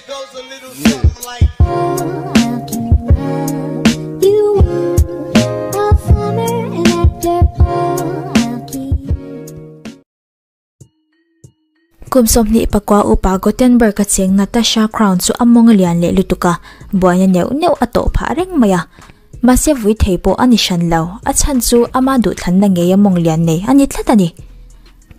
Kum 24 upa Gothenburg a cheng Natasha Crown chu a mawng a lian leh lutuk a, buaina neuh neuh a tawh phah reng mai a. Mahse vui thei pawh a ni hran lo, a chhan chu ama duhthlanna ngei a mawng lian nei a ni tlat a ni.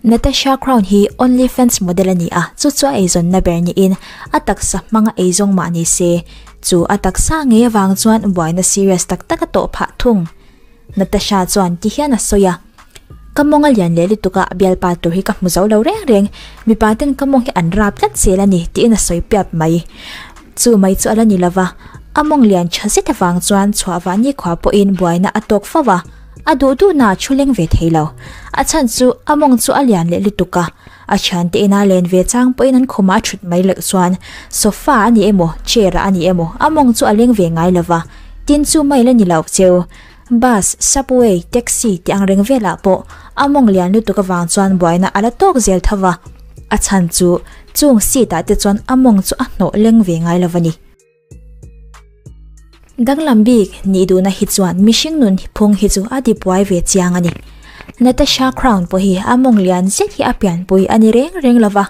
Natasha Crown hi OnlyFans model a ni a, chu chu a eizawnna ber niin a taksa hmanga eizawng mah ni se, chu a taksa ngei avang chuan buaina serious tak tak a tawh phah thung. Natasha chuan ti hian a sawi a, Ka mawng a lian leh lutuk a, bialpa tur hi ka hmu zo lo reng reng, mipa ten ka mawng hi an rap tlat zel a ni tiin a sawi piap mai. Chu mai chu a la ni lova, a mawng lian tha zet avang chuan chhuah vah nikhua pawhin buaina a tawk fo a, a duh duhna a thu leng ve thei lo. A chhan chu a mawng chu a lian leh lutuk a, a thiante ina len ve chang pawhin an khumah a thut mai loh chuan sofa a ni emaw chair ah a ni emaw a mawng chu a leng ve ngai lova, tin chu mai la ni lo cheu. Bus, subway, taxi tih ang reng velah pawh a mawng lian lutuk avang chuan buaina a la tawk zel tho va, a chhan chu chung seat ah te chuan a mawng chu a hnawh leng ve ngai lo a ni. Danglam bik nih duhna hi chuan mihring nun phung hi chu a ti buai ve chiang a ni. Natasha Crown pawh hi a mawng lian zet hi a pianpui a ni reng reng lo va,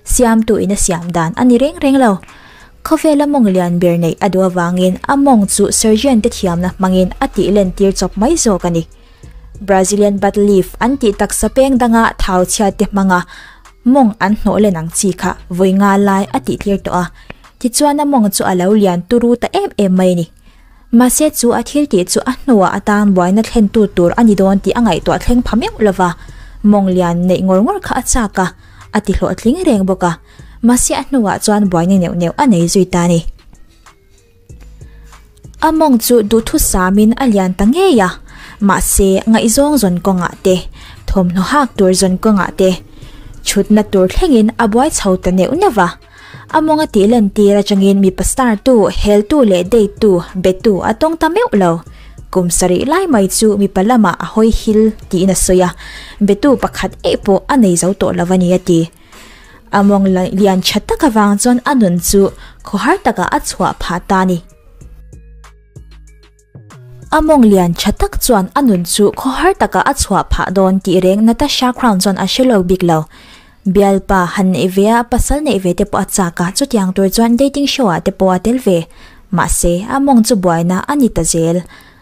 Siamtu in a siam dan a ni reng reng lo. Khawvela mawng lian ber neih a duh avangin a mawng chu surgeon te thiamna hmangin a tih len tir chawp mai zawk a ni. Brazilian butt lift an tih taksa peng danga thau chhia te hmanga mawng an hnawh len ang chi kha vawi nga lai a tih tlir tawh a, tichuan a mawng chu a lo lian turu ta em em mai a ni. Mahse chu a thil tih chu a hnuah atan buaina thlentu tur a ni dawn tih a ngaihtuah thleng pha meuh lova, mawng lian neih ngawr ngawr kha a chak a. A ti hlawhtling reng bawk a, mahse a hnuah chuan buaina neuh neuh a nei zui ta a ni. A mawng chu duhthusamin a lian ta ngei a, mahse ngaihzawng zawn kawngah te, thawmhnaw hak tur zawn kawngah te, chhutna tur thlengin a buai chho ta neuh neuh va. A mawng a tih lan tir atangin mipa star tu, hel tu leh date tu, be tu a tawng ta meuh lo. Kum sarih lai mai chu mipa lamah a hawi hil tiin a sawi a, betu pakhat eih pawh a nei zo tawh lo a ni a ti. A mawng lian tha tak avang chuan a nun chu khawhar takah a chhuah phah ta a ni. A mawng lian tha tak chuan a nun chu khawhar takah a chhuah phah dawn tih reng Natasha Crown chuan a hre lo bik lo. Bialpa han neih ve a, pasal neih ve te pawh a chak a, chutiang tur chuan dating show ah te pawh a tel ve. Mahse, a mawng chu buaina a ni ta zel.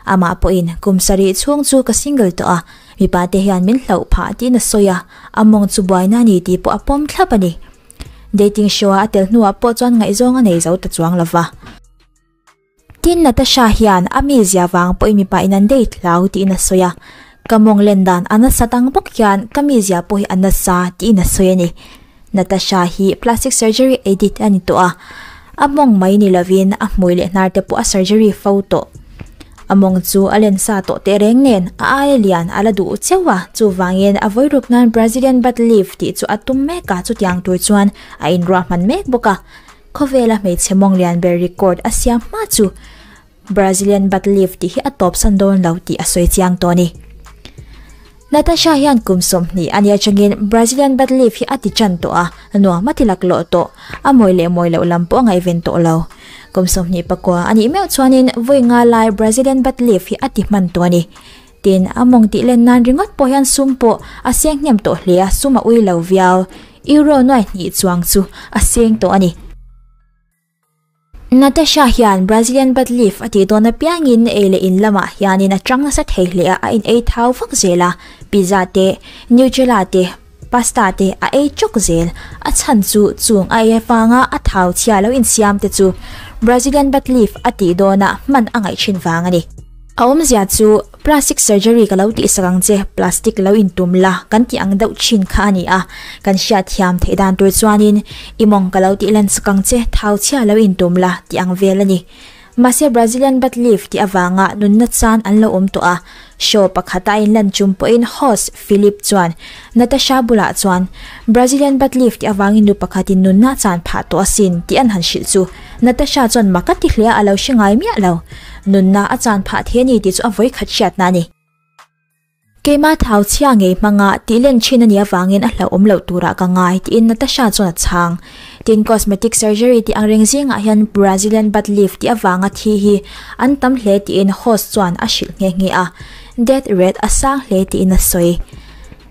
Amah pawhin, Kum sarih chhung chu ka single tawh a, mipa te hian min hlauh phah tiin a sawi a, a mawng chu buaina a ni tih pawh a pawm thlap a ni. Dating show a a tel hnuah pawh chuan ngaihzawng a nei zo ta chuang lo va. Tin, Natasha hian a mizia vang pawhin mipa in an date hlau tiin a sawi a, ka mawng len dan a nasa tang bawk hian ka mizia pawh hi a nasa tiin a sawi a ni. Natasha hi plastic surgery addict a ni tawh a, a mawng mai ni lovin a hmui leh hnar te pawh a surgery fo tawh. A mawng chu a len sa tawh tehreng nen a aia lian a la duh cheuh a, chuvangin a vawiruk nan Brazilian butt lift tih chu a tum mek a, chutiang tur chuan a inruahman mek bawk a. Khawvela hmeichhe mawng lian ber record a siam hma chu Brazilian butt lift tih hi a tawp san dawn lo tih a sawi chiang tawh a ni. Natasha hian kum 20 a nih atangin Brazilian butt lift hi a ti tan tawh a, nuam a ti laklawh tawh, a mawi leh mawi loh lam pawh a ngaihven tawh lo. Kum 29 a nih meuh chuanin vawi nga lai Brazilian butt lift hi a ti hman tawh a ni. Tin, a mawng tih len nan ringawt pawh hian sum pawh a seng hnem tawh hle a, sum a ui lo viau. Euro nuai hnih chuang chu a seng tawh a ni. Natasha hian Brazilian butt lift a tih dawn apiangin ei leh in lamah hianin a chang nasa thei hle a, a in ei thau vak zel a, pizza te, Nutella te, pasta te a ei chawk zel. A chhan chu chung a ei avanga a thau chhia lo insiam te chu Brazilian butt lift a tih dawnah hman a ngaih thin vang a ni. A awmzia chu plastic surgery ka lo tihsak ang che, plastic lo intum la kan tih ang deuh thin kha a ni a, kan hriatthiam theih dan tur chuanin i mawng ka lo tih lansak ang che, thau chhia lo intum la tih ang vel a ni. Mahse Brazilian butt lift tih avanga nunna chan an lo awm tawh a, show pakhata a inlan chum pawhin host Philip chuan Natasha bulah chuan Brazilian butt lift tih avangin nu pakhatin nunna a chan phah tawh asin tih an han hrilh chu Natasha chuan mak a ti hle a, a lo hre ngai miah lo. Nunna a chan phah thei a ni tih chu a vawikhat hriatna a ni. Keimah thau chhia ngei hmanga tih len thin a nih avangin a hlauhawm loh turah ka ngai tiin Natasha chuan a chhang. Tin, cosmetic surgery tih ang reng zingah hian Brazilian butt lift tih avanga thi hi an tam hle tiin host chuan a hrilh nghe nghe a, death rate a sang hle tiin a sawi.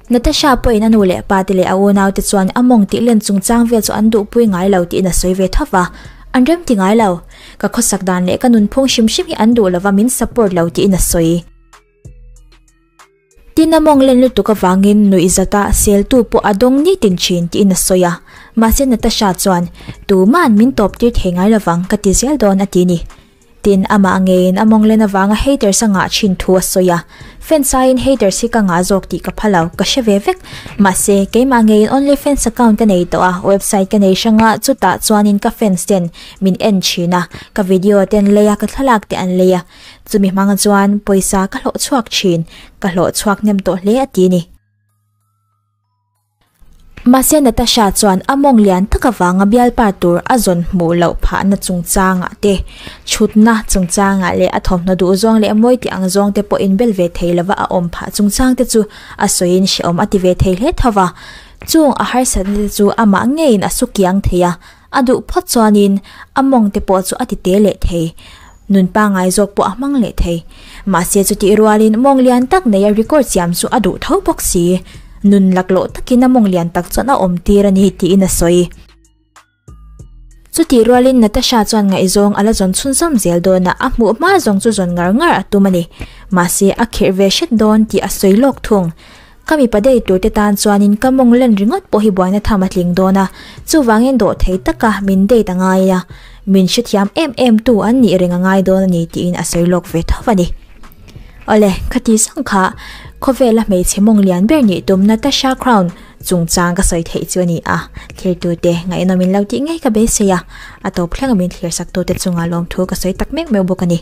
Natasha pawhin a nu leh pa te leh a unau te chuan a mawng tih len chungchang vel chu an duhpui ngai lo tiin a sawi ve tho va, an remti ngai lo. Ka khawsak dan leh ka nunphung hrim hrim hi an duh lova min support lo tiin a sawi. Tin a mawng len lutuk avangin nuih zata seltu pawh a dawng nitin thin tiin a sawi a, mahse Natasha chuan tuma'n min tawp tir thei ngai lovang ka ti zel dawn a ti ni. Tin, amah ngeiin a mawng len avanga haters a ngah thin thu a sawi a, fans aiin haters hi ka ngah zawk tih ka pha lo, ka hre ve vek. Mahse, keimah ngeiin only fans account ka nei tawh a, website ka nei hrang a, chutah chuanin ka fans ten min en thin a, ka video te an lei a, ka thlalak te an lei a, chumi hmang chuan pawisa ka hlawh chhuak thin, ka hlawh chhuak hnem tawh hle a ti ni. Mahse Natasha chuan a mawng lian tak avanga bialpa tur a zawn hmuh loh phahna chungchangah te, chhutna chungchangah leh a thawmhnaw duh zawng leh mawi tih ang zawng te pawh inbel ve thei lova a awm phah chungchang te chu a sawiin hrehawm a ti ve thei hle tho va. Chung a harsatna te chu amah ngeiin a su kiang thei a, a duh phawt chuanin a mawng te pawh chu a ti te leh thei. Nun pangngai zawk pawh a hmang leh thei. Mahse chutih rualin mawng lian tak neia record siam chu a duh tho bawk si. Nun laklawh takin a mawng lian tak chuan a awm tir a ni tiin a sawi. Chutih rualin Natasha chuan ngaihzawng a la zawn chhunzawm zel dawn a, a hmuh hma zawng chu zawn ngar ngar a tum a ni. Mahse a khirh ve hret dawn tih a sawi lawk thung. Ka mipa dei tur te tan chuanin ka mawng len ringawt pawh hi buaina tham a tling dawn a, chuvangin dawh thei taka min date a ngai a, min hrethiam em em tu an nih reng a ngai dawn a ni tiin a sawi lawk ve tho a ni. Awle, khati zawng kha khawvela hmeichhe mawng lian ber nih tum Natasha Crown chungchang ka sawi theih chu a ni a, thlirtute ngaihnawm in lo tih ngei ka beisei a, a tawp thleng a min thlirsak tute chunga lawmthu ka sawi tak mek meuh bawk a ni.